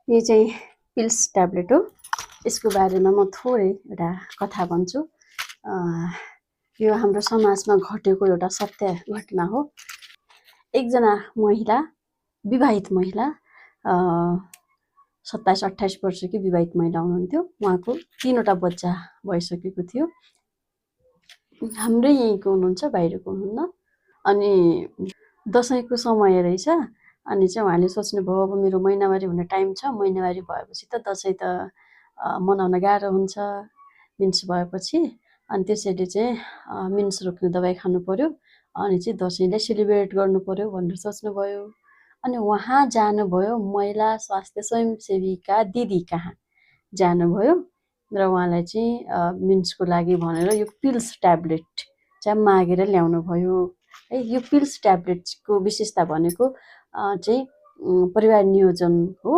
यो चाहिँ pills tablet हो। यसको बारेमा म थोरै एउटा कथा भन्छु। यो हाम्रो समाजमा घटेको एउटा सत्य घटना हो। एकजना महिला, विवाहित महिला, 27-28 वर्षकी विवाहित महिला हुनुहुन्थ्यो। उहाँको 3वटा बच्चा भइसकेको थियो। हाम्रै यहीँको हुनुहुन्छ, बाहिरको हुनुहुन्न। अनि दसैँको समय रहेछ। अनि चाहिँ उहाँले सोच्नुभयो अब मेरो महिनावारी हुने टाइम छ, महिनावारी भएपछि त दसैँ त मनाउन गाह्रो हुन्छ मिन्स भएपछि। अनि त्यसैले चाहिँ मिन्स रोक्ने दबाई खानु पर्यो, अनि चाहिँ दसैँलाई सेलिब्रेट गर्नु पर्यो भनेर सोच्नुभयो। अनि उहाँ जानुभयो महिला स्वास्थ्य स्वयंसेविका दिदी कहाँ जानुभयो र उहाँलाई चाहिँ मिन्सको लागि भनेर यो पिल्स ट्याब्लेट चाहिँ मागेर ल्याउनु भयो है। यो पिल्स ट्याब्लेटको विशेषता भनेको चाहिँ परिवार नियोजन हो,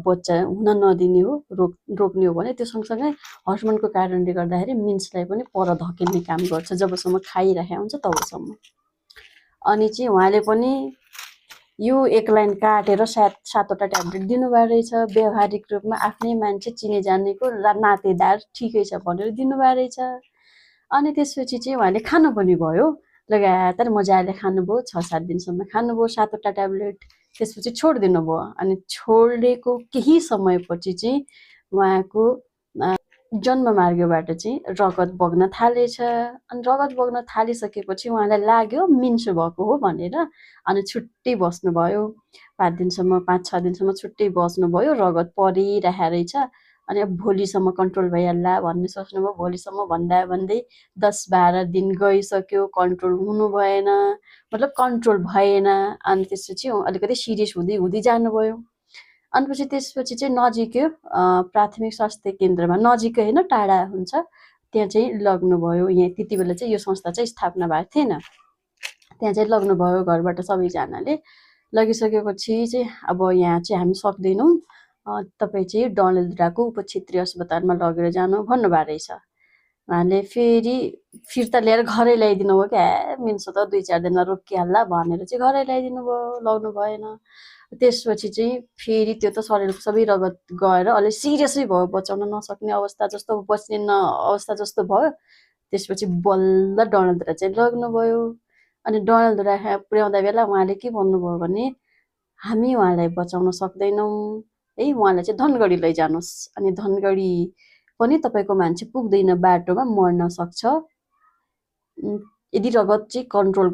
बच्चा हुन नदिने हो, रोक्ने हो भने त्यो सँगसँगै हर्मोनको कारणले गर्दाखेरि मिन्सलाई पनि पर धकेल्ने काम गर्छ जबसम्म खाइरहेको हुन्छ तबसम्म। अनि चाहिँ उहाँले पनि यो एक लाइन काटेर 7वटा ट्याब्लेट दिनुभएको रहेछ। व्यावहारिक रूपमा आफ्नै मान्छे चिने जानेको नातेदार ठिकै छ भनेर दिनुभएको रहेछ। अनि त्यसपछि चाहिँ उहाँले खानु पनि भयो, लगातार मजाले खानुभयो, 6-7 दिनसम्म खानुभयो 7वटा ट्याब्लेट। त्यसपछि छोडिदिनु भयो। अनि छोडेको केही समयपछि चाहिँ उहाँको जन्ममार्गबाट चाहिँ रगत बग्न थालेछ। अनि रगत बग्न थालिसकेपछि उहाँलाई लाग्यो मिन्स भएको हो भनेर। अनि छुट्टै बस्नुभयो 5 दिनसम्म, 5-6 दिनसम्म छुट्टै बस्नुभयो। रगत परिरहेको रहेछ। अनि अब भोलिसम्म कन्ट्रोल भइहाल्ला भन्ने सोच्नुभयो। भोलिसम्म भन्दै 10-12 दिन गइसक्यो, कन्ट्रोल हुनु भएन, मतलब कन्ट्रोल भएन। अनि त्यसपछि अलिकति सिरियस हुँदै जानुभयो। अनि त्यसपछि चाहिँ नजिकै प्राथमिक स्वास्थ्य केन्द्रमा, नजिकै होइन टाढा हुन्छ, त्यहाँ चाहिँ लग्नुभयो। यहाँ त्यति बेला चाहिँ यो संस्था चाहिँ स्थापना भएको थिएन। त्यहाँ चाहिँ लग्नुभयो घरबाट सबैजनाले। लगिसकेपछि चाहिँ अब यहाँ चाहिँ हामी सक्दैनौँ, तपाईँ चाहिँ डडेलधुराको उपक्षेत्रीय अस्पतालमा लगेर जानु भन्नुभएको रहेछ। उहाँले फेरि फिर्ता ल्याएर घरै ल्याइदिनु भयो क्या। मिन्सो त 2-4 दिनमा रोकिहाल्ला भनेर चाहिँ घरै ल्याइदिनु भयो, लग्नु भएन। त्यसपछि चाहिँ फेरि त्यो त शरीरको सबै रगत गएर अलि सिरियसै भयो, बचाउन नसक्ने अवस्था जस्तो, बच्ने अवस्था जस्तो भयो। त्यसपछि बल्ल डडेलधुरा चाहिँ लग्नुभयो। अनि डडेलधुरा पुर्याउँदा बेला उहाँले के भन्नुभयो भने हामी उहाँलाई बचाउन सक्दैनौँ है, उहाँलाई चाहिँ धनगढी लैजानुहोस्। अनि धनगढी पनि तपाईँको मान्छे पुग्दैन, बाटोमा मर्न सक्छ। यदि रगत चाहिँ कन्ट्रोल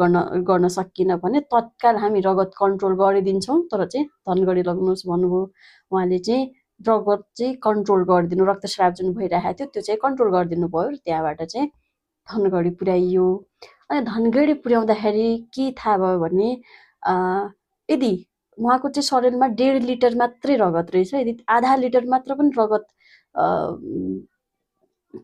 गर्न सकिन भने तत्काल हामी रगत कन्ट्रोल गरिदिन्छौँ, तर चाहिँ धनगढी लग्नुहोस् भन्नुभयो। उहाँले चाहिँ रगत चाहिँ कन्ट्रोल गरिदिनु, रक्तस्राव जुन भइरहेको थियो त्यो चाहिँ कन्ट्रोल गरिदिनु भयो। त्यहाँबाट चाहिँ धनगढी पुर्याइयो। अनि धनगढी पुर्याउँदाखेरि के थाहा भयो भने यदि उहाँको चाहिँ शरीरमा 1.5 लिटर मात्रै रगत रहेछ, यदि आधा लिटर मात्र पनि रगत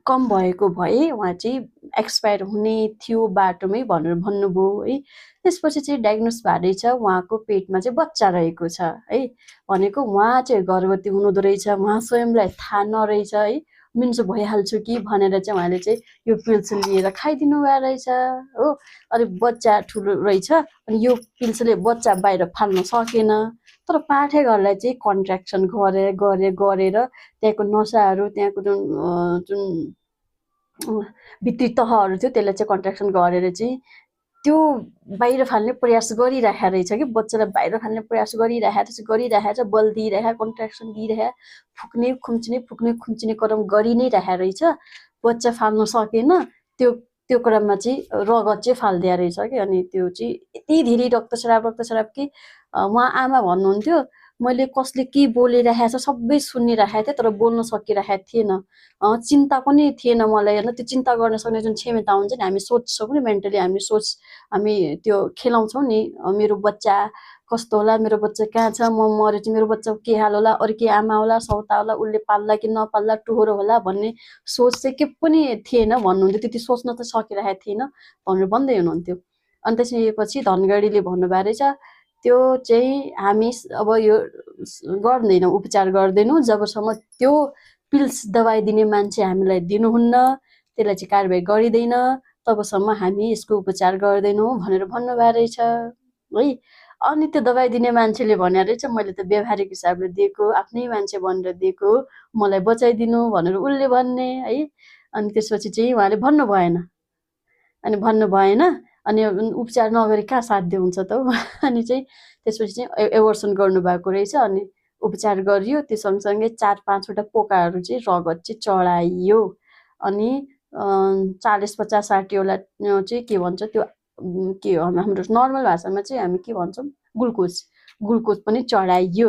कम भएको भए उहाँ चाहिँ एक्सपायर हुने थियो बाटोमै भनेर भन्नुभयो है। त्यसपछि चाहिँ डायग्नोस भएरै छ उहाँको पेटमा चाहिँ बच्चा रहेको छ है। भनेको उहाँ चाहिँ गर्भवती हुनुहुँदो रहेछ, उहाँ स्वयंलाई थाहा नरहेछ है, मिन्स भइहाल्छु कि भनेर चाहिँ उहाँले चाहिँ यो पिल्स लिएर खाइदिनु भएको रहेछ हो। अनि बच्चा ठुलो रहेछ। अनि यो पिल्सले बच्चा बाहिर फाल्न सकेन, तर पाठेघरलाई चाहिँ कन्ट्र्याक्सन गरेर त्यहाँको नसाहरू, त्यहाँको जुन भित्री तहहरू थियो त्यसलाई चाहिँ कन्ट्र्याक्सन गरेर चाहिँ त्यो बाहिर फाल्ने प्रयास गरिरहेको रहेछ कि, बच्चालाई बाहिर फाल्ने प्रयास गरिरहेछ, बल दिइरहेको, कन्ट्र्याक्सन दिइरहेको, फुक्ने खुम्चिने क्रम गरि नै रहेको रहेछ। बच्चा फाल्न सकेन। त्यो क्रममा चाहिँ रगत चाहिँ फाल्दिया रहेछ कि। अनि त्यो चाहिँ यति धेरै रक्तस्राव कि उहाँ आमा भन्नुहुन्थ्यो मैले कसले के बोलिरहेको छ सबै सुनिरहेको थिएँ, तर बोल्न सकिरहेको थिएन, चिन्ता पनि थिएन मलाई होइन। त्यो चिन्ता गर्न सक्ने जुन क्षमता हुन्छ नि, हामी सोच्छौँ नि मेन्टली, हामी त्यो खेलाउँछौँ नि, मेरो बच्चा कस्तो होला, मेरो बच्चा कहाँ छ, म मरेपछि मेरो बच्चाको के हाल होला, अरू के आमा होला, सौता होला, उसले पाल्ला कि नपाल्ला, टुहोरो होला भन्ने सोच चाहिँ के पनि थिएन भन्नुहुन्थ्यो। त्यति सोच्न त सकिरहेको थिएन भनेर भन्दै हुनुहुन्थ्यो। अनि त्यसपछि धनगढीले भन्नुभएको रहेछ त्यो चाहिँ हामी अब यो गर्दैनौँ, उपचार गर्दैनौँ जबसम्म त्यो पिल्स दबाई दिने मान्छे हामीलाई दिनुहुन्न, त्यसलाई चाहिँ कारबाही गरिँदैन, तबसम्म हामी यसको उपचार गर्दैनौँ भनेर भन्नुभएको रहेछ है। अनि त्यो दबाई दिने मान्छेले भने रहेछ मैले त व्यवहारिक हिसाबले दिएको, आफ्नै मान्छे भनेर दिएको, मलाई बचाइदिनु भनेर उसले भन्ने है। अनि त्यसपछि चाहिँ उहाँले भन्नु भएन, अनि भन्नु भएन, अनि उपचार नगरी कहाँ साध्य हुन्छ त हौ। अनि चाहिँ त्यसपछि चाहिँ एबोर्सन गर्नुभएको रहेछ। अनि उपचार गरियो, त्यो सँगसँगै 4-5वटा पोकाहरू चाहिँ रगत चाहिँ चढाइयो। अनि 40-50-60 चाहिँ के भन्छ त्यो के हो हाम्रो नर्मल भाषामा चाहिँ हामी के भन्छौँ, ग्लुकोज पनि चढाइयो।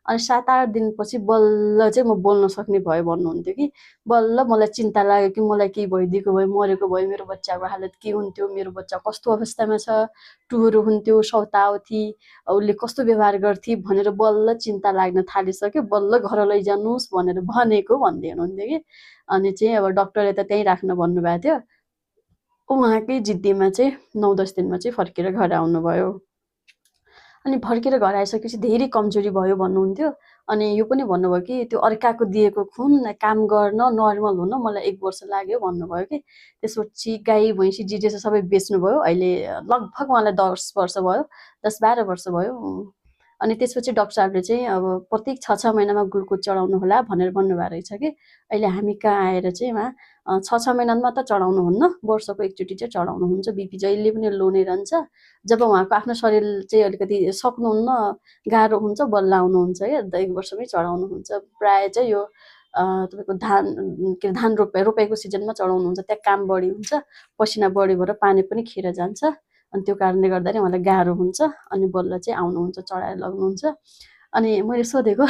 अनि 7-8 दिनपछि बल्ल चाहिँ म बोल्न सक्ने भयो भन्नुहुन्थ्यो कि। बल्ल मलाई चिन्ता लाग्यो कि मलाई केही भइदिएको भए, मरेको भए मेरो बच्चाको हालत के हुन्थ्यो, मेरो बच्चा कस्तो अवस्थामा छ, टुहुरो हुन्थ्यो, सौतावथी, उसले कस्तो व्यवहार गर्थे भनेर बल्ल चिन्ता लाग्न थालिसक्यो। बल्ल घर लैजानुहोस् भनेर भनेको भन्दै हुनुहुन्थ्यो कि। अनि चाहिँ अब डक्टरले त त्यहीँ राख्न भन्नुभएको थियो। उहाँकै जिद्दीमा चाहिँ 9-10 दिनमा चाहिँ फर्केर घर आउनुभयो। अनि फर्केर घर आइसकेपछि धेरै कमजोरी भयो भन्नुहुन्थ्यो। अनि यो पनि भन्नुभयो कि त्यो अर्काको दिएको खुन काम गर्न, नर्मल हुन मलाई 1 वर्ष लाग्यो भन्नुभयो कि। त्यसपछि गाई भैँसी जे जे छ सबै बेच्नुभयो। अहिले लगभग उहाँलाई 10 वर्ष भयो, 10-12 वर्ष भयो। अनि त्यसपछि डाक्टर साहबले चाहिँ अब प्रत्येक 6-6 महिनामा ग्लुकोज चढाउनु होला भनेर भन्नुभएको रहेछ कि। अहिले हामी कहाँ आएर चाहिँ उहाँ 6-6 महिनामा त चढाउनुहुन्न, वर्षको एकचोटि चाहिँ चढाउनुहुन्छ। बिपी जहिले पनि लो नै रहन्छ। जब उहाँको आफ्नो शरीर चाहिँ अलिकति सक्नुहुन्न, गाह्रो हुन्छ, बल्ल आउनुहुन्छ क्या, 1 वर्षमै चढाउनुहुन्छ। प्रायः चाहिँ यो तपाईँको धान रोपाइको सिजनमा चढाउनुहुन्छ। त्यहाँ काम बढी हुन्छ, पसिना बढी भएर पानी पनि खेर जान्छ। अनि त्यो कारणले गर्दाखेरि उहाँलाई गाह्रो हुन्छ। अनि बल्ल चाहिँ आउनुहुन्छ, चढाएर लग्नुहुन्छ। अनि मैले सोधेको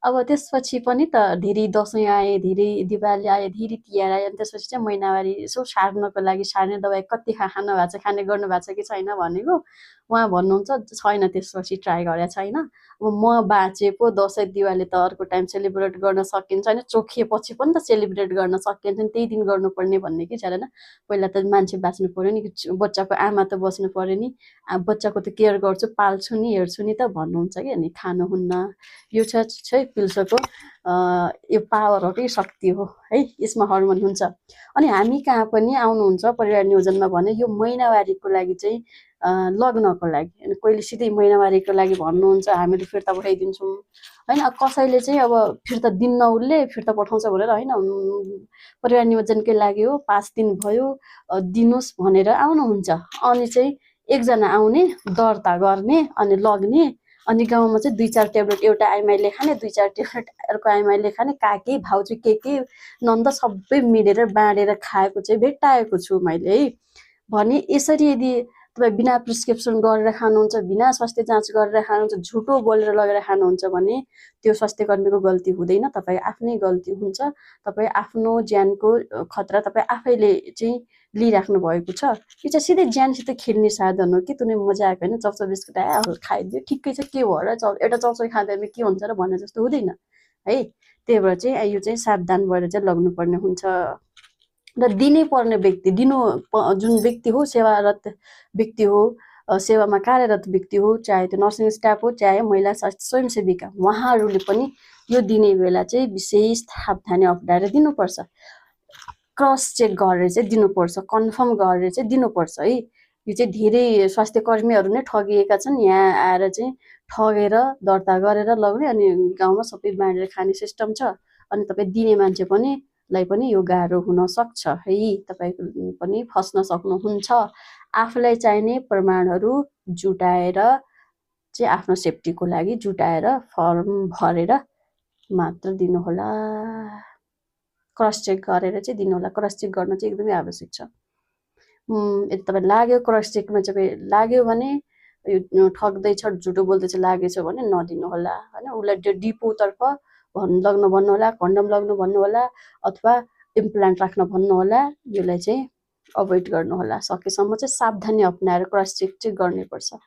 अब त्यसपछि पनि त धेरै दसैँ आए, धेरै दिवाली आए, धेरै तिहार आए। अनि त्यसपछि चाहिँ महिनावारी यसो सार्नको लागि सार्ने दबाई कति खानु भएको छ, खाने गर्नु भएको छ कि छैन भनेको। उहाँ भन्नुहुन्छ छैन, त्यसपछि ट्राई गरेको छैन। अब म बाँचेको दसैँ दिवाली त अर्को टाइम सेलिब्रेट गर्न सकिन्छ होइन, चोखिएपछि पनि त सेलिब्रेट गर्न सकिन्छ नि, त्यही दिन गर्नुपर्ने भन्ने कि छैन। पहिला त मान्छे बाँच्नु पऱ्यो नि, बच्चाको आमा त बस्नु पऱ्यो नि, बच्चाको त केयर गर्छु, पाल्छु नि, हेर्छु नि त भन्नुहुन्छ कि। अनि खानुहुन्न। यो चाहिँ पिल्सोको यो पावरकै शक्ति हो है, यसमा हर्मोन हुन्छ। अनि हामी कहाँ पनि आउनुहुन्छ परिवार नियोजनमा भने यो महिनावारीको लागि चाहिँ लग्नको लागि, अनि कोहीले सिधै महिनावारीको लागि भन्नुहुन्छ, हामीले फिर्ता पठाइदिन्छौँ होइन। कसैले चाहिँ अब फिर्ता दिन्न, उसले फिर्ता पठाउँछ भनेर होइन, परिवार नियोजनकै लागि हो, 5 दिन भयो दिनुहोस् भनेर आउनुहुन्छ। अनि चाहिँ एकजना आउने, दर्ता गर्ने, अनि लग्ने। अनि गाउँमा चाहिँ 2-4 ट्याब्लेट, एउटा आइमाईले खाने, 2-4 ट्याब्लेट अर्को आइमाईले खाने, काकी भाउजू के नन्द सबै मिलेर बाँडेर खाएको चाहिँ भेट्टाएको छु मैले है। भने यसरी यदि तपाईँ बिना प्रिस्क्रिप्सन गरेर खानुहुन्छ, बिना स्वास्थ्य जाँच गरेर खानुहुन्छ, झुटो बोलेर लगेर खानुहुन्छ भने त्यो स्वास्थ्यकर्मीको गल्ती हुँदैन, तपाईँ आफ्नै गल्ती हुन्छ। तपाईँ आफ्नो ज्यानको खतरा तपाईँ आफैले चाहिँ लिइराख्नु भएको छ। यो चाहिँ सिधै ज्यानसित खेल्ने साधन हो कि। तुनै मजा आएको होइन, चाउचाउ बिस्कुट आयो खाइदियो ठिकै छ, के भयो र, एउटा चाउचाउ खाँदा के हुन्छ र भने जस्तो हुँदैन है। त्यही भएर चाहिँ यो चाहिँ सावधान भएर चाहिँ लग्नुपर्ने हुन्छ। र दिनै पर्ने व्यक्ति, जुन व्यक्ति हो, सेवारत व्यक्ति हो, सेवामा कार्यरत व्यक्ति हो, चाहे त्यो नर्सिङ स्टाफ हो, चाहे महिला स्वयंसेविका, उहाँहरूले पनि यो दिने बेला चाहिँ विशेष सावधानी अप्नाएर दिनुपर्छ। क्रस चेक गरेर चाहिँ दिनुपर्छ, कन्फर्म गरेर चाहिँ दिनुपर्छ है। यो चाहिँ धेरै स्वास्थ्य कर्मीहरू नै ठगिएका छन्। यहाँ आएर चाहिँ ठगेर दर्ता गरेर लग्ने, अनि गाउँमा सबै बाँडेर खाने सिस्टम छ। अनि तपाईँ दिने मान्छे पनि लाई पनि यो गाह्रो हुन सक्छ है, तपाईँ पनि फस्न सक्नुहुन्छ। आफूलाई चाहिने प्रमाणहरू जुटाएर चाहिँ आफ्नो सेफ्टीको लागि जुटाएर फर्म भरेर मात्र दिनुहोला। क्रस चेक गरेर चाहिँ दिनुहोला। क्रस चेक गर्न चाहिँ एकदमै आवश्यक छ। यदि तपाईँ लाग्यो क्रस चेकमा चाहिँ लाग्यो भने यो ठग्दैछ, झुटो बोल्दैछ लागेछ भने नदिनुहोला होइन। उसलाई त्यो डिपोतर्फ लग्न भन्नुहोला, कन्डम लग्नु भन्नुहोला, अथवा इम्प्लान्ट राख्न भन्नुहोला। यसलाई चाहिँ अभोइड गर्नुहोला। सकेसम्म चाहिँ सावधानी अप्नाएर क्रस चेक चाहिँ गर्नै पर्छ।